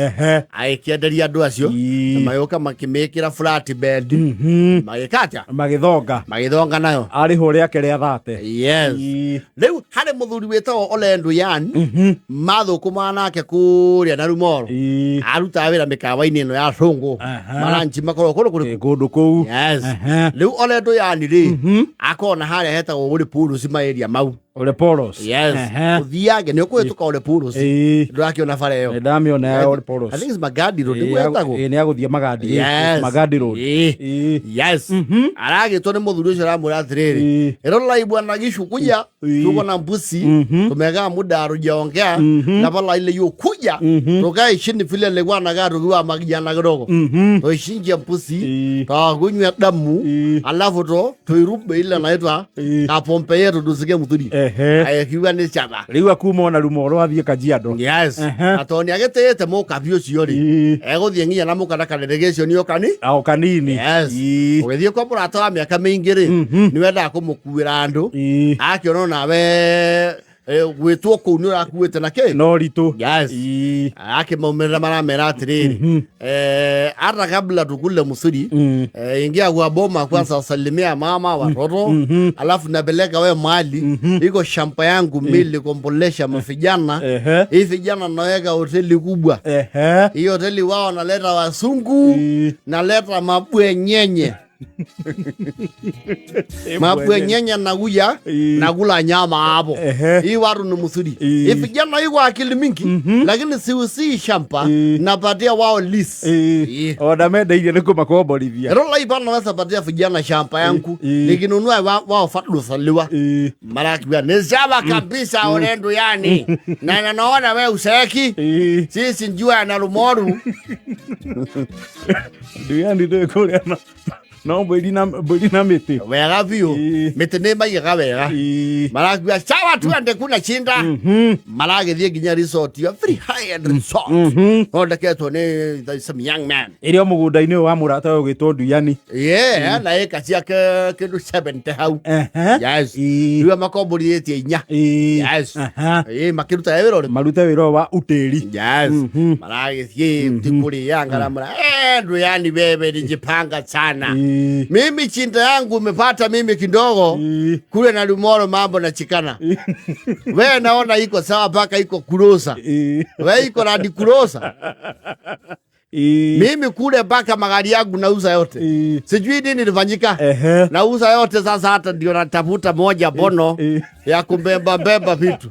S1: Agĩkĩenderia andũ acio na magĩũka makĩmĩkĩra flat bed. Magĩka atĩa?
S2: Magĩthonga.
S1: Magĩthonga nayo.
S2: Arĩhwo rĩake rĩa 30.
S1: Yes. Rĩu harĩ mũthuri wĩtagwo Olendo Yan mathũkũmaga nake kũrĩa na Rumoro. Arutaga wĩra mĩkawa-inĩ ĩno ya Cũngũ. Maranchi makoragwo kũndũ kũrĩkũ?
S2: Kũndũ kũu.
S1: Yes. Rĩu Olendo Yan rĩ, akoragwo na harĩa hetagwo Ole Purus ma area mau.
S2: Ole Poros.
S1: Yes. Ũthiange nĩ ũkũhĩtũka Ole Purus. Ndũrakĩona bara ĩyo?
S2: Ndamĩona ya Ole Poros.
S1: I think it's Magadi Road nĩguo ĩtagwo.
S2: Ĩĩ, nĩ agũthiĩ Magadi.
S1: Yes.
S2: Magadi Road.
S1: Ĩĩ. Yes. Aragĩtwo nĩ mũthuri ũcio aramwĩra atĩrĩrĩ, ĩrolai bwana Gishu kuja, tuko na mbusi tumekaa muda hatujaongea, na pala ile yokuja tukae chini vile nilikuwa nakaa tukiwa makijana kidogo, tuichinje mbusi, tukunywe damu, alafu to tuirube ile naitwa kapombe yetu tusike muthuri. Akiuga nĩ caba.
S2: Rĩu akuma ona Rumoro athiĩ Kajiado.
S1: Yes. Na tondũ nĩ agĩtĩĩte mũkabi ũcio rĩ, egũthiĩ nginya na mũka na kadelegation o kani
S2: O kanini.
S1: Yes. Ũgĩthiĩ kwa mũrata wa mĩaka mĩingĩ rĩ, nĩ wendaga kũmũkuĩra andũ, akĩona onawe gwĩtwo kũu nĩ ũrakuĩte na kĩ
S2: No ritũ.
S1: Yes. Akĩmaumĩrĩra maramera atĩrĩrĩ, hata kabla tukule msuri, ingia kwa boma kwanza salimia mama watoto, alafu napeleka we mali iko shamba yangu mili kombolesha mavijana. Hii vijana naweka hoteli kubwa. Hii hoteli wao naleta wasungu, naleta mabwenyenye, mabwenyenye nakuja nakula nyama hapo. Hii watu ni msuri. Hii vijana iko akili mingi, lakini siusii shamba, napatia wao lease.
S2: Ona mendeirie nĩ kũmakomborithia.
S1: Rola hii bana naweza patia vijana shamba yangu, nikinunua wao fadusaliwa. Marakiwa ni sawa kabisa Olendu yani, na naona we useki sisi njua na Rumoru.
S2: Nduyani ndĩ kũrĩa no mbũri na mĩtĩ.
S1: Wega biũ. Mĩtĩ nĩ maigaga wega. Marakiwa sawa tuende kuna shinda. Maragĩthiĩ nginya resort ya very high end resort thondeketwo nĩ some young man.
S2: Ĩrĩ o mũgũnda-inĩ ũyũ wa mũrata ũyũ ũgĩtwo Nduyani.
S1: Yeah, na ĩka ciake kĩndũ 70 hau. Yes. Rĩu makomborithĩtie inya. Yes. Ĩĩ, makĩruta wĩra ũrĩkũ?
S2: Marute wĩra ũyũ wa utĩri.
S1: Yes. Maragĩthiĩ tikũrĩa ngaramara, Nduyani wewe nijipanga sana. Mimi chinda yangu umepata mimi kidogo kule na Lumoro mambo na chikana. We naona iko sawa mpaka iko kurosa. We iko na dikurosa. Mimi kule mpaka magari yangu nauza yote. Sijui nini ilifanyika. Nauza yote sasa, hata ndio natafuta moja bono ya kumbeba beba vitu.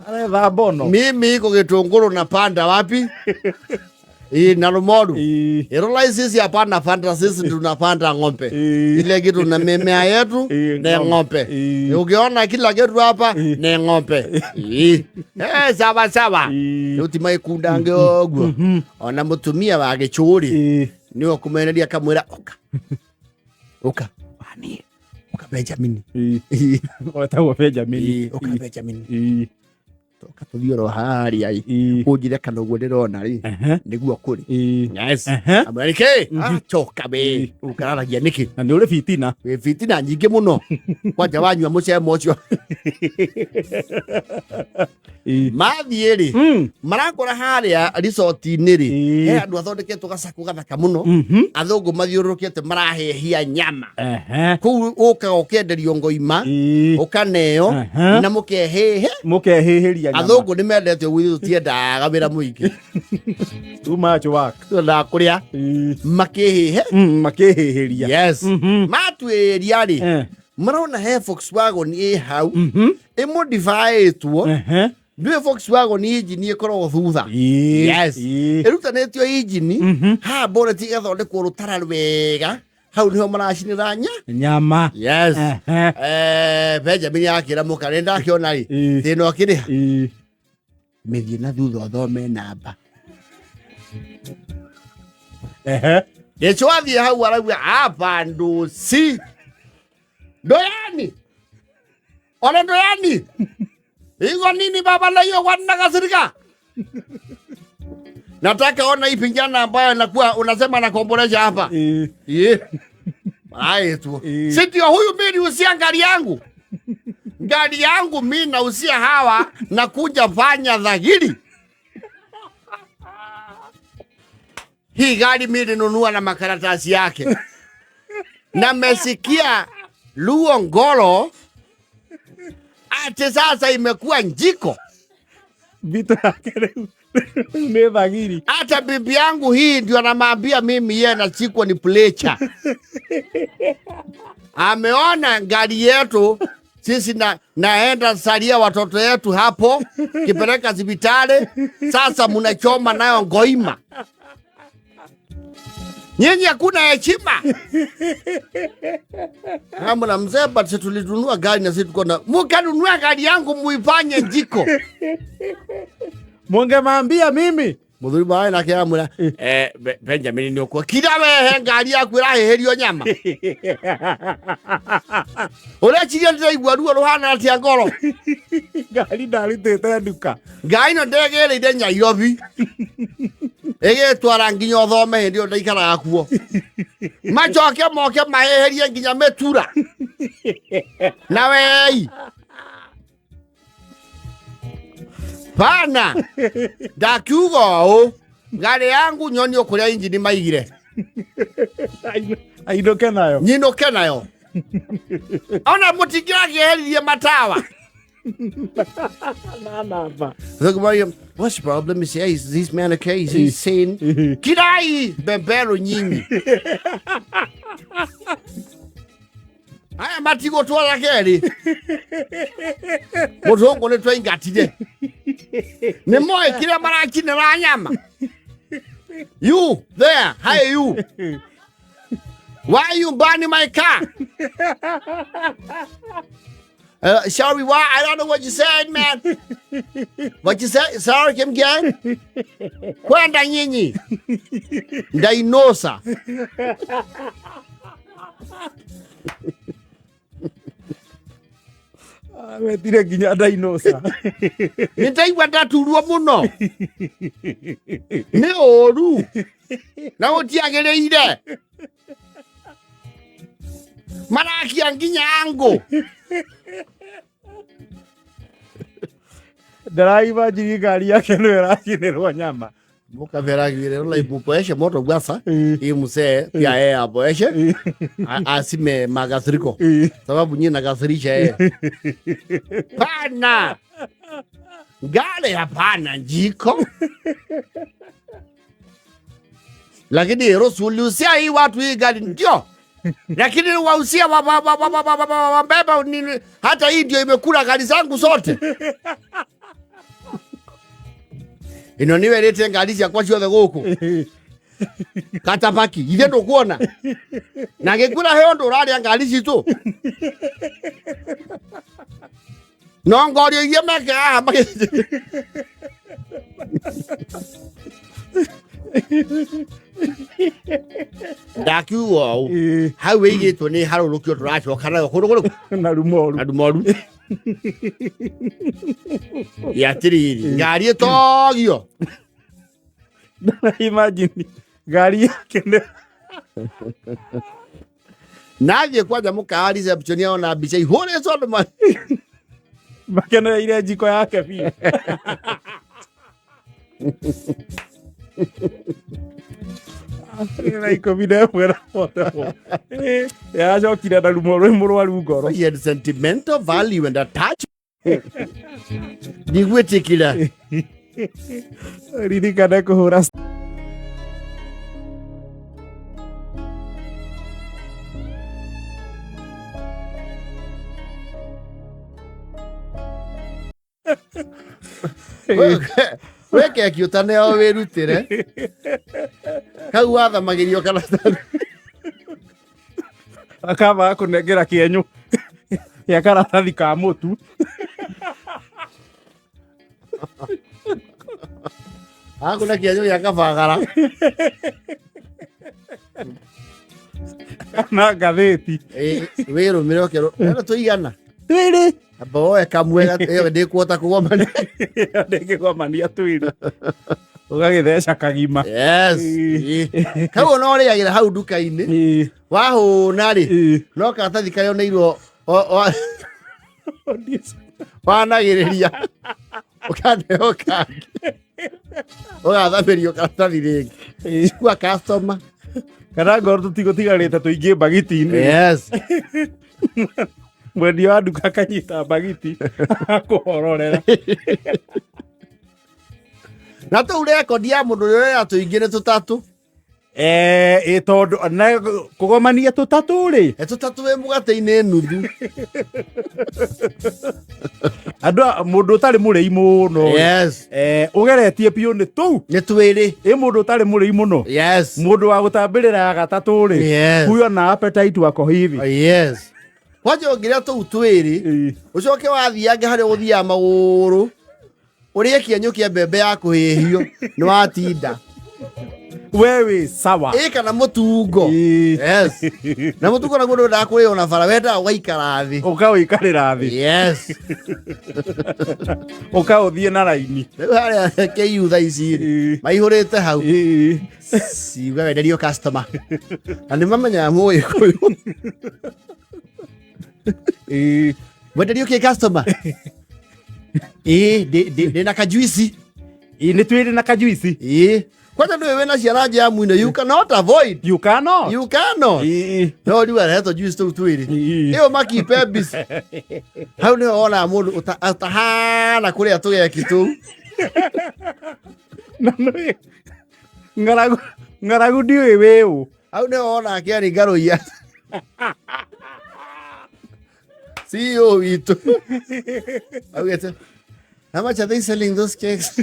S2: Aretha bono.
S1: Mimi iko kitunguru napanda wapi? Ii, na Rumoru. Irola sisi hapana panda, sisi tunapanda ng'ombe. Ile kitu na mimea yetu ni ng'ombe. Ukiona kila kitu hapa ni ng'ombe. Ii. Sawa sawa. Rĩu ti maikundange ũguo. Ona mũtumia wa gĩchũri nĩwe kũmeneria akamwĩra ũka. Ũka. Wani. Ũka Benjamin.
S2: Wetagwo Benjamin.
S1: Ii, ũka Benjamin. Toka tũthiĩ oro harĩa ĩ. Ũnjĩre kana ũguo ndĩrona rĩ nĩguo kũrĩ. Yes. Amwĩra nĩkĩ? Acoka we. Ũkararagia nĩkĩ?
S2: Na nĩ ũrĩ bitina.
S1: Wĩ fitina nyingĩ mũno. Kwanja wanyua mũcemo ũcio. Mathiĩ rĩ, marakora harĩa resort-inĩ rĩ, he andũ athondeketwo gacakũ gathaka mũno. Athũngũ mathiũrũrũkĩte marahĩhia nyama. Kũu ũkaga ũkenderio ngoima, ũkaneo na mũkehĩhe.
S2: Mũkehĩhĩria nyama.
S1: Athũngũ nĩ mendete ũguo, ithuĩ tũtiendaga wĩra mũingĩ.
S2: Too much work.
S1: Twendaga kũrĩa makĩhĩhe.
S2: Makĩhĩhĩria.
S1: Yes. Matuĩria rĩ, marona he Volkswagen ĩ hau ĩmodifaĩtwo. Ndũĩ Volkswagen injini ĩkoragwo thutha? Yes. Ĩrutanĩtio injini haha, boneti ĩgathondekwo rũtara rwega, hau nĩho maracinĩra nya
S2: nyama.
S1: Yes. Benjamin akĩra mũka, nĩ ndakĩona rĩ, thĩna ũkĩrĩha mĩthiĩ na thutha ũthome namba. Gĩcho athiĩ hau arauga hapa ndusi ndoyani ona ndoyani iko nini baba na hiyo kwani nakasirika nataka ona hii pingana ambayo inakuwa unasema nakombolesha hapa. Ye. Haya tu. Si ndio huyu mimi niusia gari yangu. Gari yangu mimi nausia hawa na kuja fanya dhahiri. Hii gari mimi nilinunua na makaratasi yake. Na mesikia Luo Ngoro ati sasa imekuwa njiko.
S2: Mbito yake rĩu rĩu nĩ thagiri.
S1: Hata bibi yangu hii ndio anamwambia mimi yeye anachikwa ni plecha. Ameona gari yetu sisi na, naenda salia watoto yetu hapo kipeleka hospitali, sasa mnachoma nayo ngoima. Nyinyi hakuna heshima. Hamna mzee, but sisi tulinunua gari na sisi tuko na mkanunua gari yangu muifanye jiko.
S2: Mungemwambia mimi.
S1: Muthuri mawe nake amwira Benjamin nĩ ũkwa kira wehe ngari yaku ĩrahĩhĩrio nyama ũreciria ndĩraigua ruo rũhana atĩa ngoro.
S2: Ngari ndarutĩte nduka.
S1: Ngari ĩno ndegĩrĩire Nyairobi ĩgĩtwara nginya ũthome hĩndĩ ĩyo ndaikaraga kuo macoke moke mahĩhĩrie nginya mĩtura na wei pana ndakiuga ũũ ngari yangu nyonio kũrĩa injini maigire.
S2: Ainũke nayo.
S1: Nyinũke nayo ona mũtingĩrakĩheririe matawa.
S2: Na namba.
S1: Look, Maria, what's the problem? He says, is this man okay? Is he sane? Kirai bebero nyinyi. Aya matigũtwara kerĩ mũthũngũ nĩ twaingatire nĩ moĩ kĩrĩa maracinĩra nyama. You there, hi you, why you burning my car? Sorry, why? I don't know what you said, man. What you said? Sorry, come again. Kwenda nyinyi. Ndainosa.
S2: Wetire nginya ndainosa.
S1: Nĩ ndaigua ndaturwo mũno. Nĩ ũru. Na gũtiagĩrĩire. Marakia nginya ngũ.
S2: Ndĩraimagine ngari yake nĩyo ĩracinĩrwo nyama.
S1: Mukaveragire like mupoeshe moto gwasa. Hii mzee pia yeye apoeshe. Asime makasiriko. Sababu nyinyi nakasirisha yeye. Pana. Ngale hapana njiko. Lakini Rosu uliusia hii watu hii gari ndio. Lakini wausia wa wa wa wa wa wa wa wa mbeba nini, hata hii ndio imekula gari zangu zote. Ino niwe rĩte ngari ciakwa ciothe gũkũ katapaki ithe ndũkuona na gĩkura he ũndũ ũrarĩa ngari citũ no ngorio iria meke haha ndakiuga ũũ hau ĩigĩtwo nĩ harũrũkio tũracoka nayo kũndũ kũrĩkũ?
S2: Na rumoru.
S1: Na rumoru. Atiriri ngari ĩtogio.
S2: Imagine ngari yake nĩ
S1: Nathiĩ kwanja mũkawa reception ona mbica ihũrĩtwo andũ
S2: makenereire njiko yake biũ. Na 11 na 44. Yacokire na rumo rwĩ mũrwaru ngoro.
S1: He had sentimental value and attachment. Ndigwĩtĩkĩra.
S2: Ririkane kũhũra.
S1: We keki ũtaneo wĩrutĩre kau wathamagĩrio karatathi.
S2: Akamba kũnengera kĩenyũ gĩa karatathi ka mũtu.
S1: Akuna kĩenyũ gĩa kabagara.
S2: Kana ngathĩti.
S1: Wĩrũmĩre ũkerwo ena tũigana.
S2: Twĩrĩ.
S1: Amba woe kamwe ĩyo ndĩkuhota kũgomania.
S2: Ndĩngĩgomania twĩrĩ, ũgagĩtheca kagima.
S1: Yes. Kau ona ũrĩagĩra hau nduka-inĩ wahũna rĩ, no karatathi karĩa oneirwo wanagĩrĩria ũkaneo kangĩ ũgathamĩrio karatathi rĩngĩ kwa customer.
S2: Kana ngoro tũtigũtigarĩte tũingĩ mbagiti-inĩ.
S1: Yes.
S2: Mwendia wa nduka akanyita mbagiti akũhororera.
S1: Na tũu rekondi ya mũndũ ũrĩa ũrĩa tũingĩ nĩ tũtatũ.
S2: Ĩ tondũ na kũgomania tũtatũ rĩ.
S1: Tũtatũ wĩ mũgate-inĩ nuthu.
S2: Andũ mũndũ ũtarĩ mũrĩi mũno.
S1: Yes.
S2: Ũgeretie biũ nĩ tũu.
S1: Nĩ twĩrĩ.
S2: Ĩ mũndũ ũtarĩ mũrĩi mũno.
S1: Yes.
S2: Mũndũ wa gũtambĩrĩra ya gatatũ rĩ.
S1: Yes.
S2: Huyo na appetite wako hivi.
S1: Yes. Kwanja ũngĩrĩa tũu twĩrĩ, ũcoke wathiange harĩa ũgũthiaga magũrũ ũrĩe kĩenyũ kĩa mbembe ya kũhĩhio nĩ watinda.
S2: Wewe sawa.
S1: Ĩ kana mũtungo. Yes. Na mũtungo naguo ndwendaga kũrĩo na bara, wendaga ũgaikara thĩ.
S2: Ũkaũikarĩra thĩ.
S1: Yes.
S2: Ũkaũthiĩ na raini.
S1: Rĩu harĩa KU thaa ici rĩ, maihũrĩte hau. Ciuga wenderio customer. Na nĩ mamenyaga mũgĩkũyũ. Wenderio kĩ customer? Ĩ, ndĩ na kajuici.
S2: Ĩ, nĩ twĩrĩ na kajuici.
S1: Ĩ. Kwanja ndũĩ wĩna ciana njamu-inĩ, you cannot avoid.
S2: You cannot.
S1: You cannot. No rĩu arehetwo juice tũu twĩrĩ. Ĩyo makipe busy. Hau nĩho wonaga mũndũ ũtahana kũrĩa tũgeki tũu.
S2: Na nĩ ng'aragu ng'aragu ndiũĩ wĩ ũ.
S1: Hau nĩho wonaga kĩarĩ ngarũiya. CEO witũ. Augĩte, "How much are they selling those cakes?"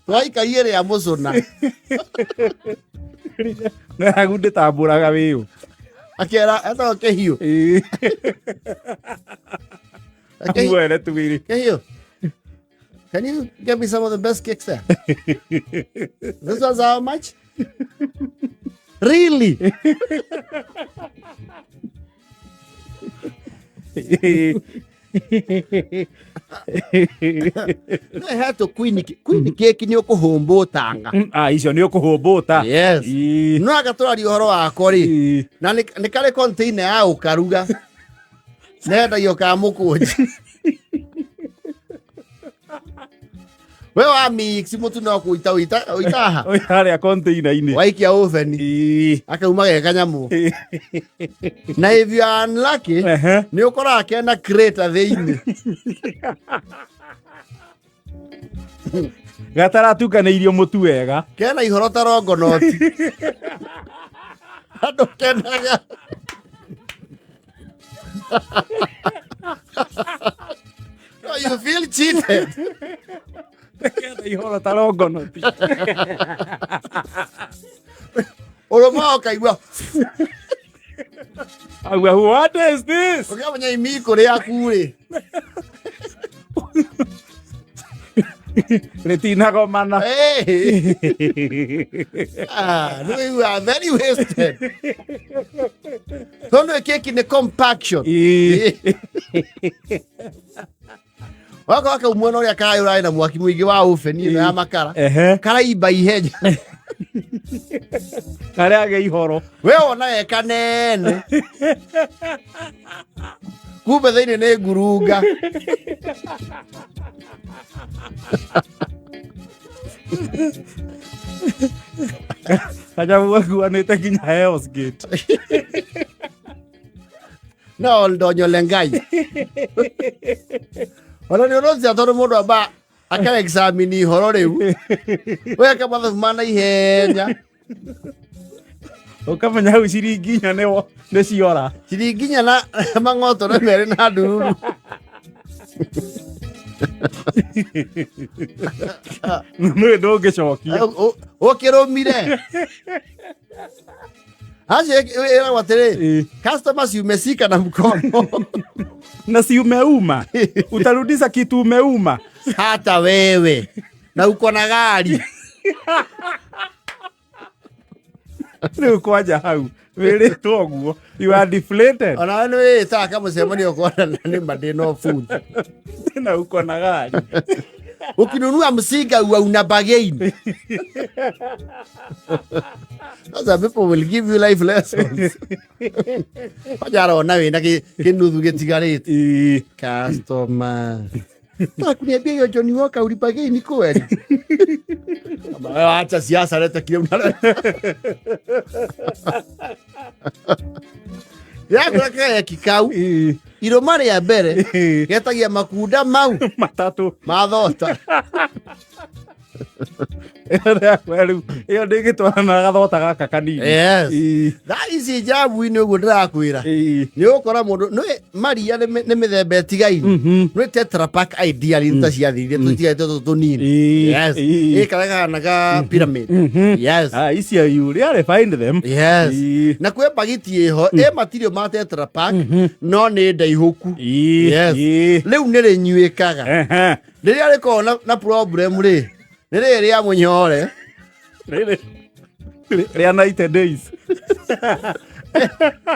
S1: Twaikarie rĩa mũcũna.
S2: Ng'aragu ndĩtambũraga wĩ ũ.
S1: Akĩra etagwo Kĩhiũ.
S2: Amuere twĩrĩ.
S1: Kĩhiũ. Can you get me some of the best cakes there? This one's how much? Really? No ĩhetwo queen queen cake nĩ ũkũhũmbũtanga.
S2: Ah, icio nĩ ũkũhũmbũta.
S1: Yes. No anga tũraria ũhoro wakwa rĩ, na nĩ karĩ container ya ũkaruga. Nendagio ka mũkũnji. We wa mix mũtu no kũita ũita ũitaha.
S2: Harĩa container-inĩ.
S1: Waikia oven. Akauma ge kanyamũ. Na if you are unlucky, nĩ ũkoraga kena crater thĩinĩ.
S2: Gataratukanĩirio mũtu wega.
S1: Kena ihoro ta rongonoti. Andũ kenaga. No, you feel cheated.
S2: Kena ihoro ta rongonoti.
S1: Ũrũma ũkaigua.
S2: Auga, "What is this?"
S1: Ũkĩamenya imi kũrĩ yaku rĩ.
S2: Rĩtinagomana.
S1: Hey. Ah, no, you are very wasted. Tondũ keki nĩ compaction. Waka wakaumwo na ũrĩa karaĩ ũrarĩ na mwaki mũingĩ wa oven ĩno ya makara.
S2: Ehe.
S1: Karaimba ihenya.
S2: Karĩa ge ihoro.
S1: We wona ge kanene. Kumbe thĩinĩ nĩ ngurunga.
S2: Kanyamũ gakuanĩte nginya Hell's Gate.
S1: No Oldonyo Lengai. Ona nĩ ũrocia tondũ mũndũ amba aka examine ihoro rĩu. Weka mathabu ma naihenya.
S2: Ũkamenya hau ciringi inya nĩ ciora.
S1: Ciringi inya na mang'otore merĩ na ndururu.
S2: Nĩ ndũngĩcokia.
S1: Ũkĩrũmire. Acio ĩragwo atĩrĩ, customers umesika na mkono.
S2: Na si umeuma. Utarudisha kitu umeuma.
S1: Hata wewe. Na uko na gari.
S2: Rĩu kwanja hau wĩrĩtwo ũguo, you are deflated.
S1: Ona we nĩ wĩĩtaga kamũcemanio ũkona na nĩ ma ndĩ na ũbuthi.
S2: Na uko na gari.
S1: Ukinunua msinga ua una bargain. Sasa people will give you life lessons. Kwanja arona wĩna kĩnuthu gĩtigarĩte. Customer. Nataka kuniambia hiyo Johnny Walker ulibargain kweli? Wewe acha siasa, leta kile unaleta. Yakũra kageki kau irũma rĩa mbere getagia makunda mau
S2: matatũ
S1: mathota.
S2: Rĩu ĩyo ndĩngĩtwarana na gathota gaka kanini.
S1: Yes. Thaa ici njabu-inĩ ũguo ndĩrakwĩra. Nĩ ũgũkora mũndũ nĩ maria nĩ mĩthemba ĩtigaine. Nĩ Tetra Pak ideally nĩ ta ciathirire tũtigaite tũtũ tũnini. Yes. Ĩ karĩa kahana ka pyramid. Yes.
S2: Ah, icio you really find them.
S1: Yes. Na kwĩ mbagiti ĩho ĩ matirio ma Tetra Pak no nĩ ndaihũku. Yes. Rĩu nĩ rĩnyuĩkaga. Rĩrĩa rĩkoragwo na problem rĩ, nĩ rĩrĩ rĩa mũnyore.
S2: Rĩrĩ rĩa 90 days.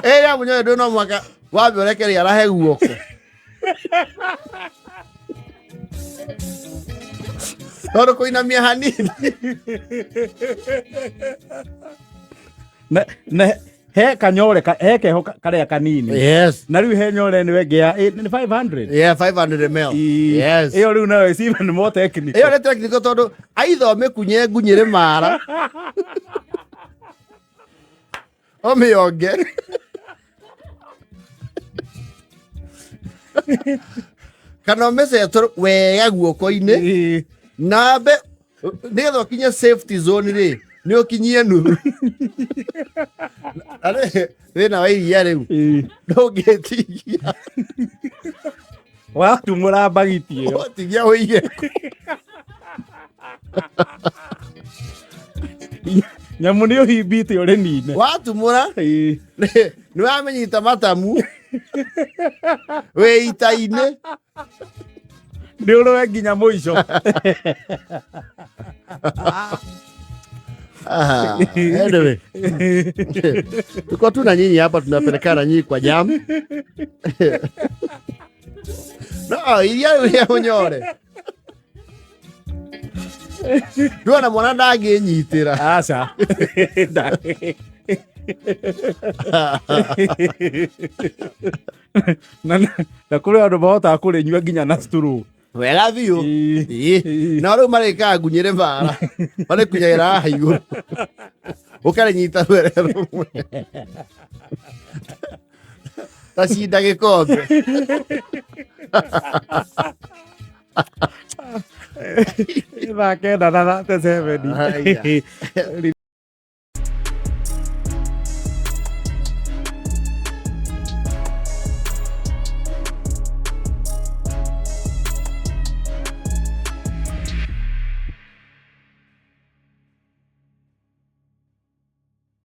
S1: Ĩ rĩa mũnyore ndũ no mwaka wambe ũreke rĩarahe guoko. Tondũ kũinamia hanini.
S2: Na he kanyore he keho karĩa kanini.
S1: Yes.
S2: Na rĩu he nyore ĩno ĩngĩ ya nĩ 500.
S1: Yeah, 500 ml. Yes.
S2: Ĩyo rĩu nayo is even more technical.
S1: Ĩyo nĩ technical tondũ aitha ũmĩkunye ngunyĩre mara. Ũmĩonge. Kana ũmĩcetũre wega guoko-inĩ. Nambe nĩgetha ũkinye safety zone rĩ, nĩ ũkinyie nuthu. Na rĩ, thĩna wa iria rĩu ndũngĩtigia.
S2: Watumũra mbagiti ĩyo.
S1: Watigia ũige.
S2: Nyamũ nĩ ũhimbĩte ũrĩnine.
S1: Watumũra nĩ wamenyita matamu wĩ ita-inĩ.
S2: Nĩ ũrũe nginya mũico.
S1: Anyway. Tuko tu na nyinyi hapa tunapelekana nyinyi kwa jam. No, iria rĩu rĩa mũnyore. Ndwona mwana ndangĩnyitĩra.
S2: Aca. Na kũrĩ andũ mahotaga kũrĩnyua nginya na straw.
S1: Wega biũ. No rĩu marĩkaga ngunyĩre mara. Marĩkunyagĩra haha igũrũ. Ũkarĩnyita rwere rũmwe. Ta cinda gĩkombe.
S2: Thaa kenda na 37.
S1: Haya.